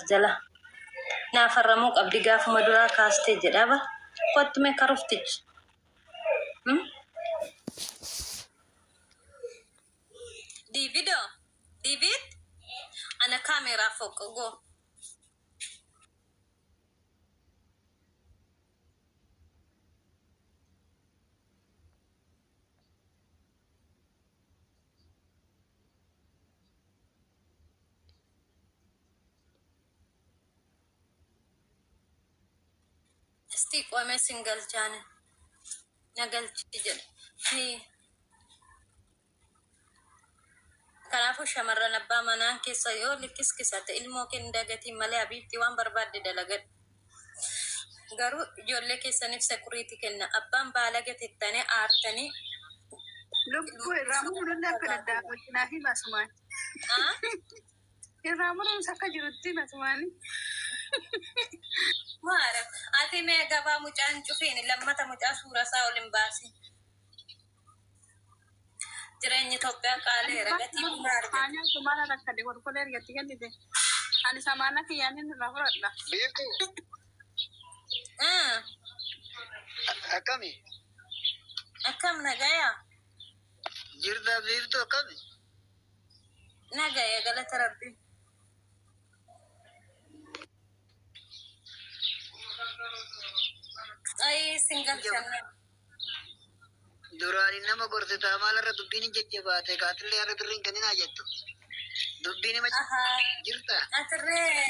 jala. Naa farramuu qabdi gaafuma duraa kaastee jedha bar. Kottu mee karuftich. Hmm? Divido? Divid? Ana kaameeraa foq go. Isti qoome sin galchaane. Na galchi jedhe. Hii. Kanaafuu shamarran abbaa manaan keessa yoo likiskisate ilmoo kee hin dagatiin malee habiibti waan barbaadde dalagadhu. Garuu ijoollee keessaniif security kenna. Abbaan baalage tettanii aartanii Lubbuu irraa muruun akka danda'amu naaf hima asumaan. Ah? Irraa muruun akka jirutti hima asumaan. Maara ati mee gabaa mucaan cufiin lammata mucaa suura isaa ol hin baasin. Jireenyi Itoophiyaa qaaleera gatii bunaa argate. Haa nyaatu maala rakkate kolkolee ergatti kennite. Ani samaana kiyyaan inni irraa fudhadha. Biiftuu Ah, akkami? Akkam nagaya? Jirta biiftuu akkami? Nagaya galata rabbi. Ayii sin galchanne. Duraan nama gorsitaa maalarra dubbiin hin jajjabaate kaatillee har'a birriin kenninaa jettu. Dubbiin hima Ahaa. jirta. Atirree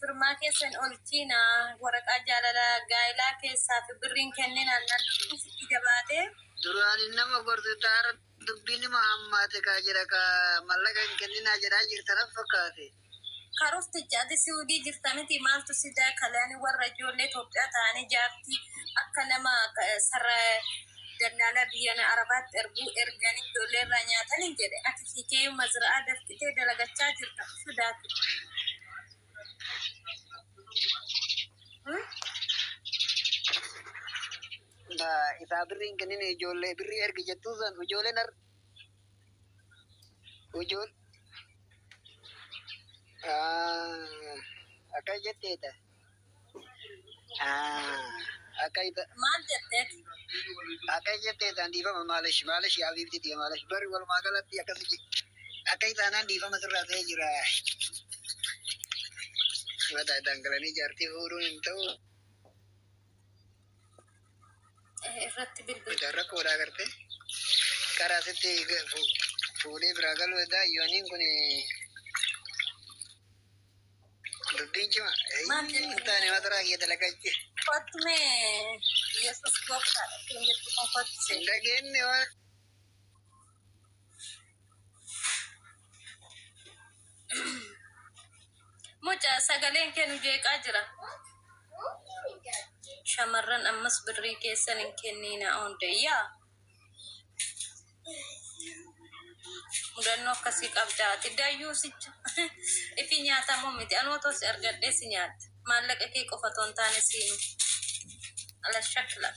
firmaa keessan olchiina waraqaa jaalala gaa'ilaa keessaa fi birriin kenninaan nan dubbiin sitti jabaatee. Duraan nama gorsitaa har'a dubbiin hima hammaate kaa jedha kaa mallaqa hin kenninaa jedhaa jirta naf fakkaate. Karufticha ati Siwudii jirta miti maaltu si daakale ani warra ijoollee Itoophiyaa ta'anii jaartii akka nama sarara dallaalaa biyya Arabaatti erguu erganii ijoollee irraa nyaatanii jedhe ati fiikeeyyuu mazra'aa dafqitee dalagachaa jirta sodaatu. Isaa birrii hin kennine ijoollee birrii ergi jettuu san ijoolleen har ijool akka jetteeta. Akka Maal jetteet? Akka jetteeta dhiifama maalish maalish yaa biifti tiya maalish bari walumaa galatti akkasi akka itaanaan dhiifama sirraa ta'ee jira. Mataa dhangalanii jaartii fuudhuun hin ta'u. Irratti bilbil. Itti rakkoodha agartee. Karaa sitti fuudhee biraa galuu edaa yooniin kun dubbiin cima. Maal Hin jettu? taane mataraa kiyya dalagachi. Kottu mee Yesuus gooftaadha ittiin jettu kun kottu Hin seeni. dhageenye waan. Mucaa sagaleen kee nu jeeqaa jira. Shamarran ammas birrii keessan hin kenniina onde yaa. Mudannoo akkasii qabda ati dayyuusicha. Ifi nyaatamoo miti anuu otoo si argadhee si nyaadha. Maallaqa kee qofa otoo hin taane siinu. Ala shaklak.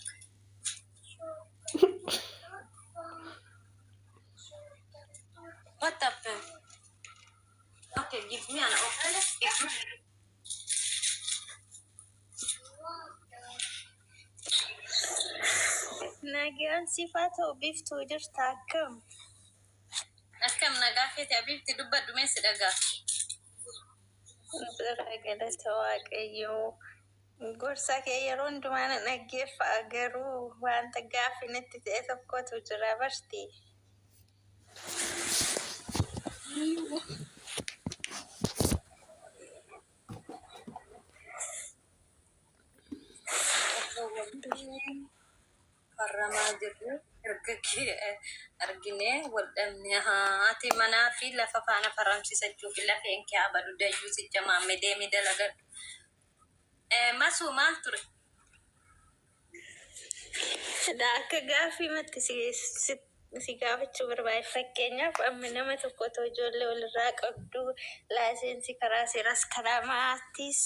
What happened? Okay, give me an open. Give me. Nagaan siif haa ta'u biiftuu jirta akkam? Akkam nagaa keeti Abiibti dubbadhu mee si dhagaa. Jira galata Waaqayyoo. Gorsa kee yeroo hundumaa nan dhaggeeffa'a garuu wanta gaaffii natti ta'e tokkotu jira barti. Osoo wanti farramaa jirru erga kee arginee wal dhabne haa ati manaa fi lafa faana farramsiisachuuf lafeen kee haa badu dayyuusicha maamme deemii dalagadhu. Masuu maal ture? Akka gaaffii matti si, si, si gaafachuu barbaade fakkeenyaaf amma nama tokko otoo ijoollee walirraa qabdu laayisensii karaa seeraas karaa maatiis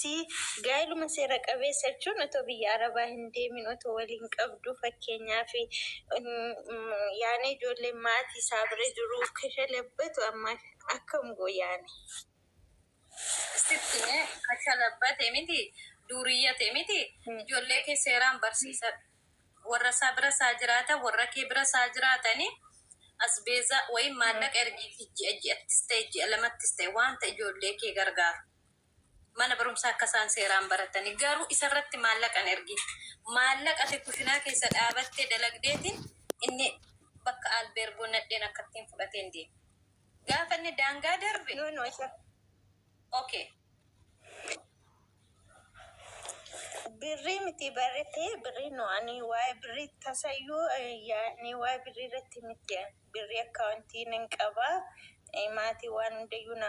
gaa'iluma seera qabeessa jechuun otoo biyya arabaa hin deemin otoo waliin qabdu fakkeenyaaf yaani ijoolleen maatii isaa bira jiru kasha labbatu amma akkam gooyaani. Sitti kashalabbate miti, duuriyyate miti, ijoollee kee seeraan barsiisadhu. Warra isaa bira isaa jiraatan, warra kee bira isaa jiraatanii asbeezaa wayii maallaqa ergiifi ji'a ji'attis ta'e ji'a lamattis ta'e wanta ijoollee kee gargaaru. Mana barumsaa akka isaan seeraan baratanii garuu isarratti maallaqa hin ergin. Maallaqa ati kushinaa keessa dhaabattee dalagdeetiin inni bakka albeergoo nadheen akka ittiin fudhateen deema. Gaafa inni daangaa darbe, No, no, isa okay. Birrii miti barreeffame birrii no ani waa'ee birrii tasayyuu yaani waa'ee birrii irratti miti birrii akkaawuntii nan qaba. Maatii waan hundayyuu na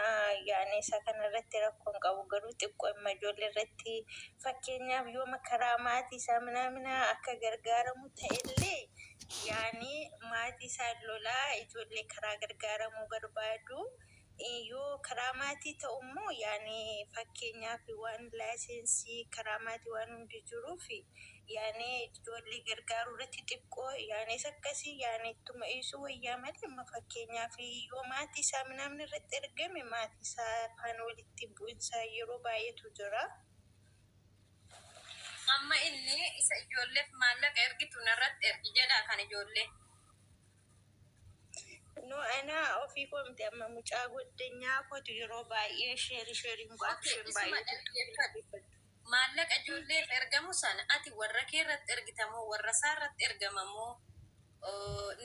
yaani isa kana irratti rakkoo hin qabu garuu xiqqoo imma ijoollee irratti fakkeenyaaf yooma karaa maatii isaa minaamina akka gargaaramu ta'ellee yaani maatii isaa lolaa ijoollee karaa gargaaramuu barbaadu. Yoo karaa maatii ta'u immoo yaani fakkeenyaaf waan laayisensii karaa maatii waan hundi jiruuf yaani ijoollee gargaaruu irratti xiqqoo yaani isa akkasii yaani ittuma dhiisuu wayyaa malee amma fakkeenyaaf yoo maatii isaa minaamni irratti ergame maatii isaa faana walitti bu'insa yeroo baay'eetu jira. Amma inni isa ijoolleef maallaqa ergitu narratti ergi jedha kan ijoollee. No, ana ofii koo miti amma mucaa goddanyaa kootu yeroo baay'ee sheerii sheeriin godhu Okay, isheen isuma baay'ee dhaggeeffadhu. Maallaqa ijoolleef ergamu sana ati warra kee irratti ergitamoo warra isaa irratti ergamamoo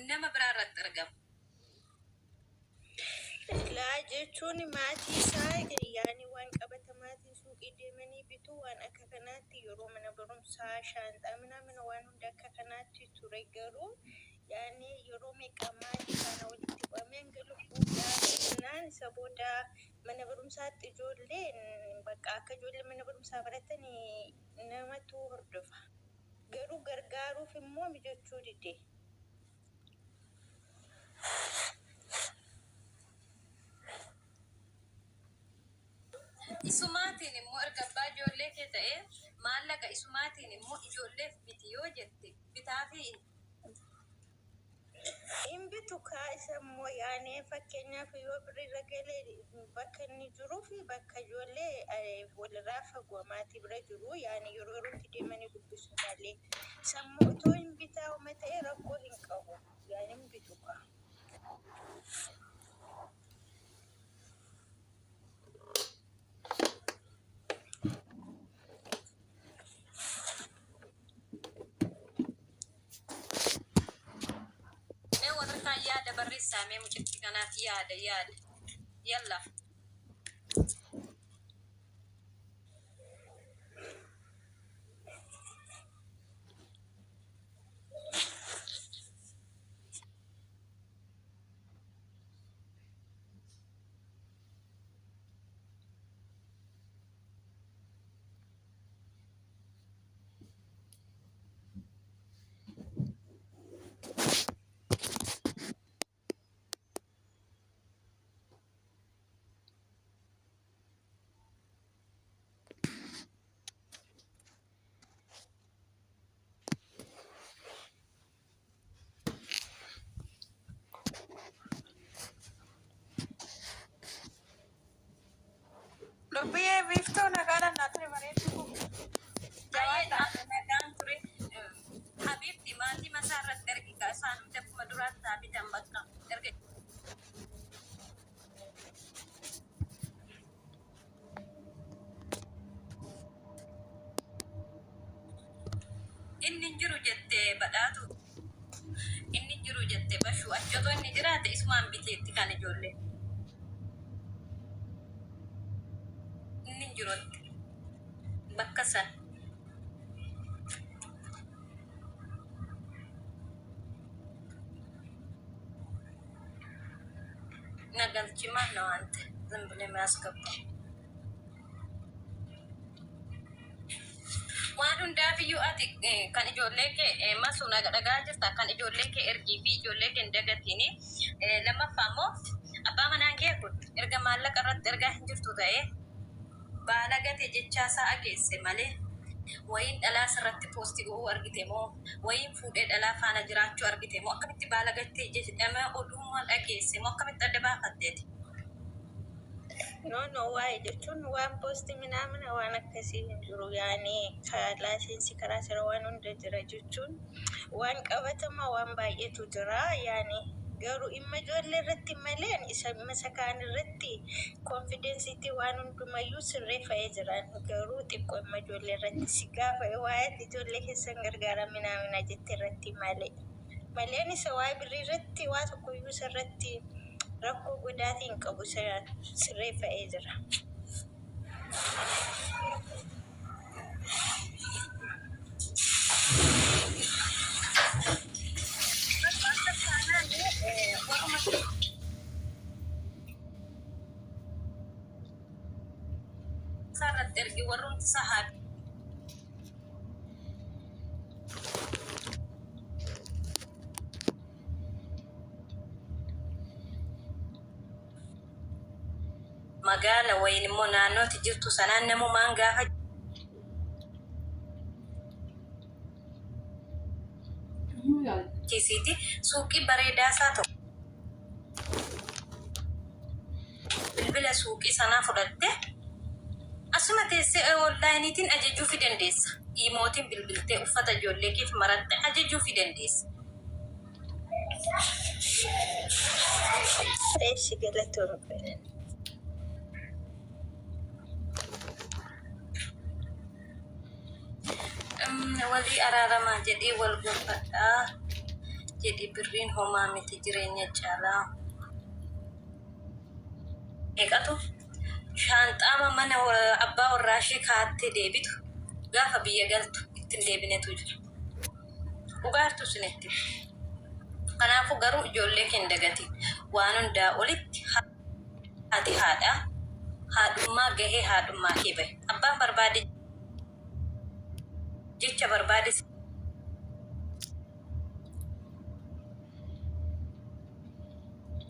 nama biraa irratti ergama? Laa jechuun maatii isaa yaani waan qabatamaatiin suuqii deemanii bituu waan akka kanaatti yeroo mana barumsaa shaanxaa minamina waan hunda akka kanaatti ture garuu yaani yeroo meeqa maatii faana walitti qabamee hanga lubbuudhaa kennaan isa booda mana barumsaatti ijoolleen bakka akka ijoollee mana barumsaa baratan namatu hordofa. Garuu gargaaruuf immoo mijachuu dide. Isumaatiin immoo erga abbaa ijoollee kee ta'ee maallaqa isumaatiin immoo ijoolleef biti yoo jette bitaa fi Hin bitu kaa isa immoo yaani fakkeenyaaf yoo birriirra galee bakka inni jiruu fi bakka ijoollee walirraa fagoo maatii bira jiru yaani yeroo yerootti deemanii dubbisu malee. Sammuu otoo hin bitaa uma ta'e rakkoo hin qabu. Yaani hin bitu kaa. Mee warri kaan yaada barreessaa mee mucatti kanaaf yaada yaada. Yalla. Lubbiyyee biiftuu nagaadhaan naa ture bareeddu kun. Baay'ee Jabaadha. nagaan ture. Habiibti maatii masaa irratti ergi isaan hunda akkuma duraatti haa bitan bakka erga inni hin jiru jettee badhaatu inni hin jiru jettee bashuu achi otoo inni jiraate isumaan biteetti kan ijoollee inni hin jirutti bakka san. Nagalchi ማን ነው አንተ? ዝም ብለህ የሚያስገባው waan hundaafiyyuu ati kan ijoollee kee masuu naga dhagaa jirta kan ijoollee kee ergii fi ijoollee kee hin dagatini. Lammaffaa immoo abbaa manaa kee kun erga maallaqa irratti ergaa hin jirtu ta'ee baala gate jechaa isaa ageesse malee wayiin dhalaa sirratti poostii godhuu argite moo wayiin fuudhee dhalaa faana jiraachuu argite moo akkamitti baala gattee jedhama oduu maal dhageesse moo akkamitti adda baafatteeti? No, no, waa'ee jechuun waan poostii minaamina waan akkasii hin jiru. Yaani laayisensii karaa seera waan hunda jira jechuun waan qabatamaa waan baay'eetu jira. Yaani garuu dhimma ijoollee irratti malee isa dhimma isa kaan irratti konfidensiitti waan hundumayyuu sirreeffa'ee jiran, garuu xiqqoo dhimma ijoollee irratti si gaafa waa'ee ijoollee keessan gargaara minaamina jette irratti malee. Maleen isa waa'ee birrii irratti waa tokkoyyuu isarratti rakkoo godaatiin qabu, sirreeffa'ee jira. Akka taanaan waruma isaarratti ergi, warrumti isaa haa magaala wayin immoo naannooti jirtu sanaan namumaan gaafa kiisiiti suuqii bareedaa isaa tokko bilbila suuqii sanaa fudhatte asuma teessee onlaayiniitiin ajajuufi dandeessa. Iimootiin bilbiltee uffata ijoollee keef maratte ajajuufi dandeessa. Eessi, galatoomii. Walii araaramaa jedhee, wal gorfadhaa jedhi. Birriin homaa miti, jireenya caalaa. Meeqatu shaanxaama mana abbaa warraa ishee kaa'attee deebitu, gaafa biyya galtu ittiin deebinetu jira. Dhugaartu isinitti. Kanaafuu garuu ijoollee kee hin dagatin. Waan hundaa olitti haati haadhaa, haadhummaa gahee haadhummaa kee bahi. Abbaan barbaade jecha barbaade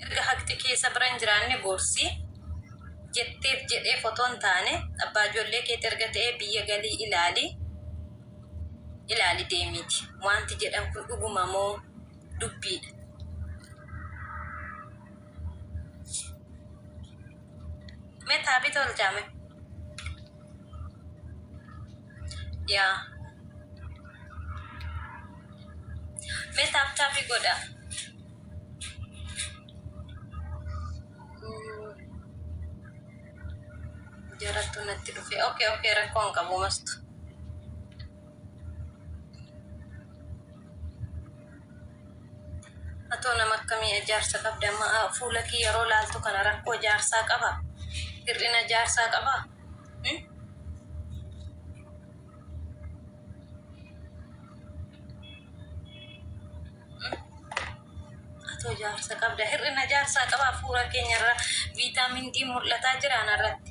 erga haqxi keessa bira hin jiraanne gorsi jetteef jedheef otoo hin taane, abbaa ijoollee keetti erga ta'ee biyya galii ilaali, ilaali deemiiti. Wanti jedhan kun dhuguma moo dubbiidha? Mee taabii tolchaame. Yaa. Mee tap tapii godha. Jarattu natti dhufe. Okay, rakkoo hin qabu mastu. Atoo nama akkamii ijaarsa qabda? Amma fuula kee yeroo laaltu kana rakkoo ijaarsaa qaba? Hir'ina ijaarsaa qaba? Hmm? Atoo ijaarsa qabda. Hir'ina ijaarsaa qaba? Fuula keenyarra vitamin D mul'ataa jira anarratti.